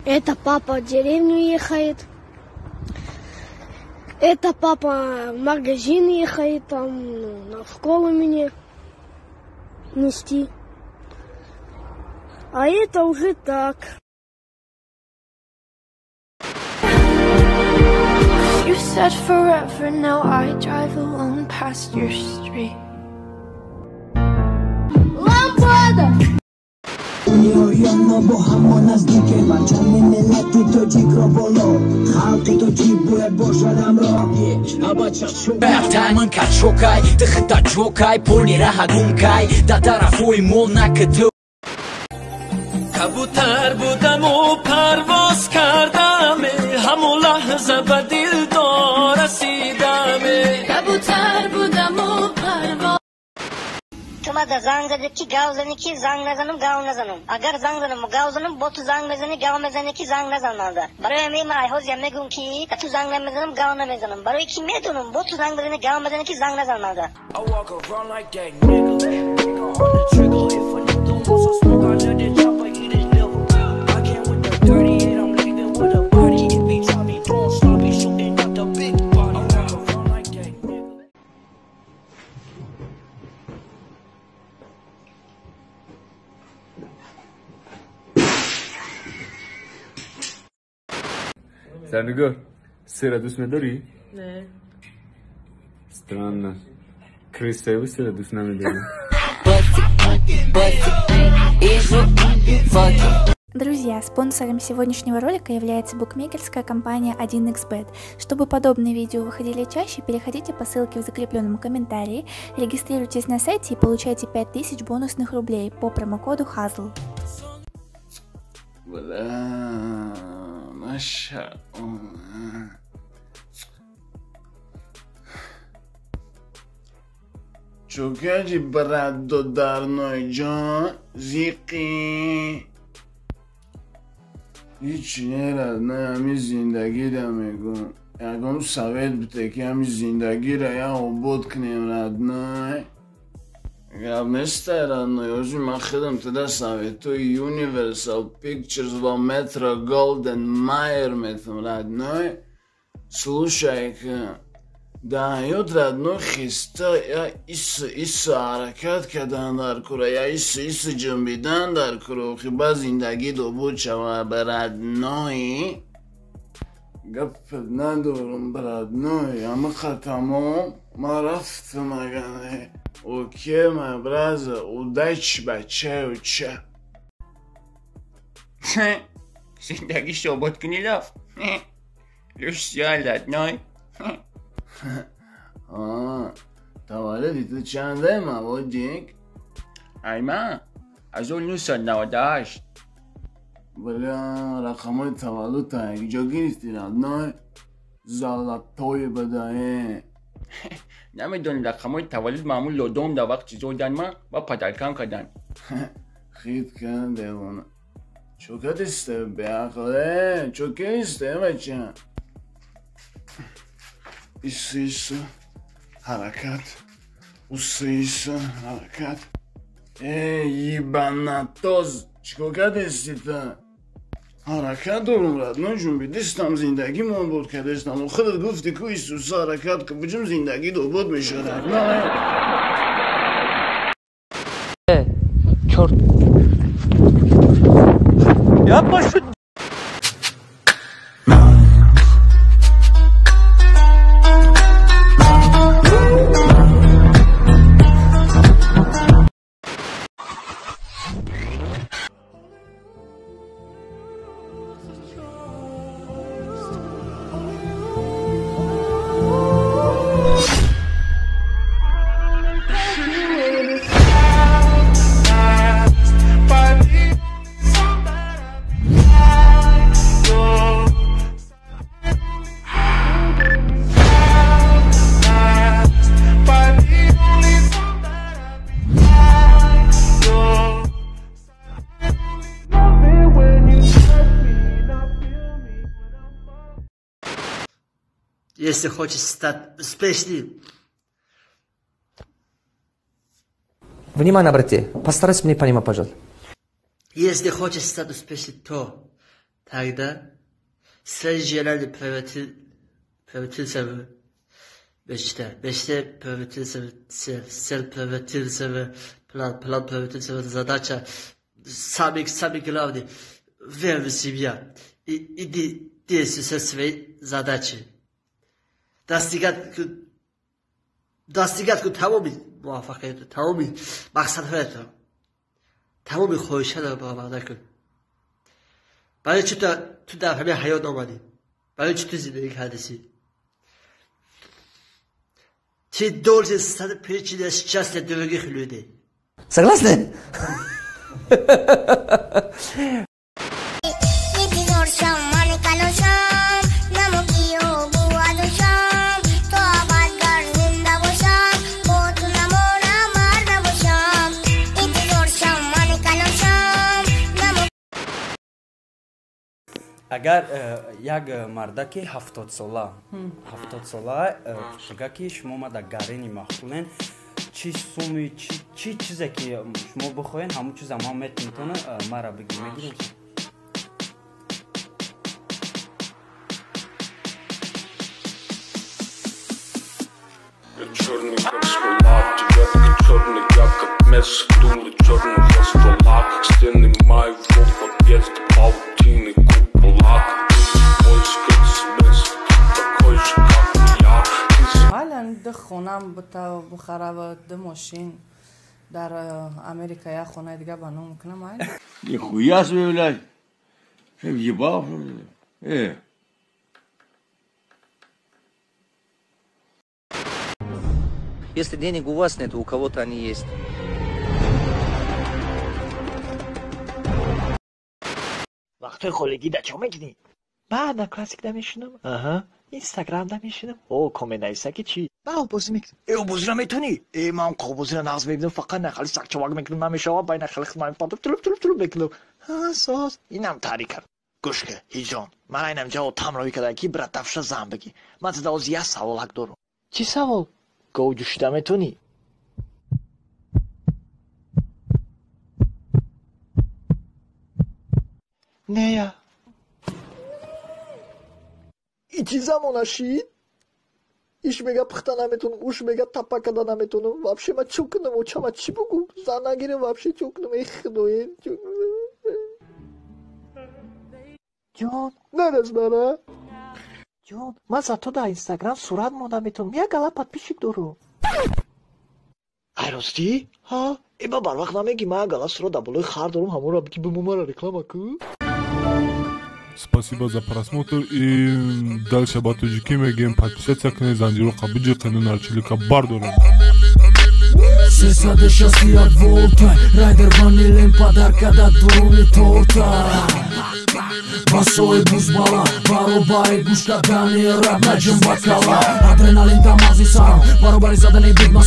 Это папа в деревню ехает. Это папа в магазин ехает, там, на школу меня нести. А это уже так. You said forever, now I drive alone past your street. Лампада! Кабутар будаму парвоз кардам, ҳамон лаҳза ба дилдор расидам. Кабутар будаму парвоз. Ту мада занг задӣ ки гав занӣ, ки занг назанам, гав назанам. Агар занг занам, гав занам, бо ту занг мезанӣ, гав мезанӣ, ки занг назан манда. Барои ҳамин ман ҳозир мегӯям ки ту занг намезанам, гав намезанам. Барои ки медонам бо ту занг мезанӣ, гав мезанӣ, ки занг назан манда. Сарнигор, сыра дӯст медорӣ? Не. Странно. Крысеву сыра дӯст намедорӣ. Друзья, спонсором сегодняшнего ролика является букмекерская компания 1xBet. Чтобы подобные видео выходили чаще, переходите по ссылке в закрепленном комментарии, регистрируйтесь на сайте и получайте 5000 бонусных рублей по промокоду HAZL. Чӯкаҷи брадодарной ҷон зиқи ҳеч нерад, на ҳами зиндагида мегӯм. Ягон совет бите, ки ҳами зиндагиро я обод кунем, родной. Гап нестай, родной, ҳозир ман худам туда советҳои Universal Pictures ва Metro Golden Mayer метам, родной. Слушай-ка, да ҳаёт, родной, хиста я ису ису ҳаракат кардан дар кура, я ису ису ҷунбидан дар кура, охи ба зиндагӣ добуд шава, родной. Гапат надорам, родной, ҳамақа тамом, ман рафтам агане. Окей, my brother, удачи, бачаю, ча. Зиндагӣ шобод кунӣ, лаф. Люсия, родной. Таваллуди ту чанде, маводик? Ай ман, 1998. Бля, рақамҳои таваллудта якҷо гирифтӣ, родной? Золотое бадае. Намедонӣ, рақамҳои таваллуд маъмул лодом дар вақти зодан ман ва падаркам кардан. Хит кан, девона. Чо кадисте, беақле? Чо кадисте, бача? Ису ису ҳаракат, усу ису ҳаракат. Э, ебанатоз, чикор кардисти та? Ҳаракат дорум, родной, ҷунбидистам, зиндагимон буд кардистам. Худат гуфти ку исуса ҳаракат ку, биҷум зиндагӣ добуд мешавад, родной. Чёрт. Я пошел. Если хочешь стать успешным. Внимание, обрати. Постарайся мне понимать, пожалуйста. Если хочешь стать успешным, то Тогда цель желания превратится в мечта, мечта превратится в цель, цель превратится в план, план превратится в задача. Самый, самый главный, верь в себя и иди действуй со своей задачей. Достигать тамоми муваффақиятро, тамоми мақсадҳоятро, тамоми хоҳишҳоро бароварда кун. Барои чӣ ту дар ҳамин ҳаёт омадӣ? Барои чӣ ту зиндагӣ кардасӣ? Ты должен стать причиной счастья других людей. Согласны? Агар як мардаки 70-сола 70-сола бигӯ ки шумо ма дар гарени маъқулен, чӣ суми, чӣ чизе ки шумо бихоҳен, ҳамон чиза ман метавонам, мара бигӣ, мегирем? Черный как смола, девятка черный, я как мясо дуло черного ствола. Стены моего подъезда паутины купола. Поиск смс, такой же как и я. Алан ду хонам бухарава, ду мошин дар Америка, як хонаи дига ба ном кунам. Нихуя себе, блядь, въебал, э. Если денег у вас нет, у кого-то они есть. Вақтҳои холигӣ да чо мекунӣ? Баъд классикда мешинам, аҳа, инстаграмда мешинам. О, коменависаки чӣ? Ба оббозӣ мекунам. Э, оббозиро метонӣ? Э, ман қоғбозиро нағз мебинам, фақат нахали сакчовак мекунам, намешавад, бай нахали хидмат мепартам, тулуб тулуб тулуб мекунам. Ҳа, соз. Инам таърикам. Гӯш ки, ҳиҷрон, ман айнам ҷавоб тамроҳӣ карда ки брат тафша зан бигӣ. Ман зада оз як саволак дорам. Чӣ савол? Гов ҷӯшида метонӣ? Нея. И чӣ замона шид? Иш мега пухта наметонам, уш мега тапа карда наметонам. Вообще ма чӯ кунам, очама чӣ бугӯ? Зан нагирем, вообще чӯ кунам? Эй худоем, чӯ кунам? Ҷон, нарас мара. Ҷон, ман за то дар Инстаграм сурат монда метавонам. Як гала подписчик дорам. Ай ростӣ? Ҳа? Э, ба барвақт намегӣ, ман як гала сурат дар болои хар дорам, ҳамонро бигӣ бимон мара реклама кун. Спасибо за просмотр и дальше ба тоҷикӣ мегӯем: подписаться кунед, занҷироқа биҷиқену нарчилика бардорем. 361 волта райдер ванилем подарка да дуруни торта. Басои бузбала баробари гӯш кардани раб наҷим бакала. Адреналин дар мағзи сарам баробари задани бигма.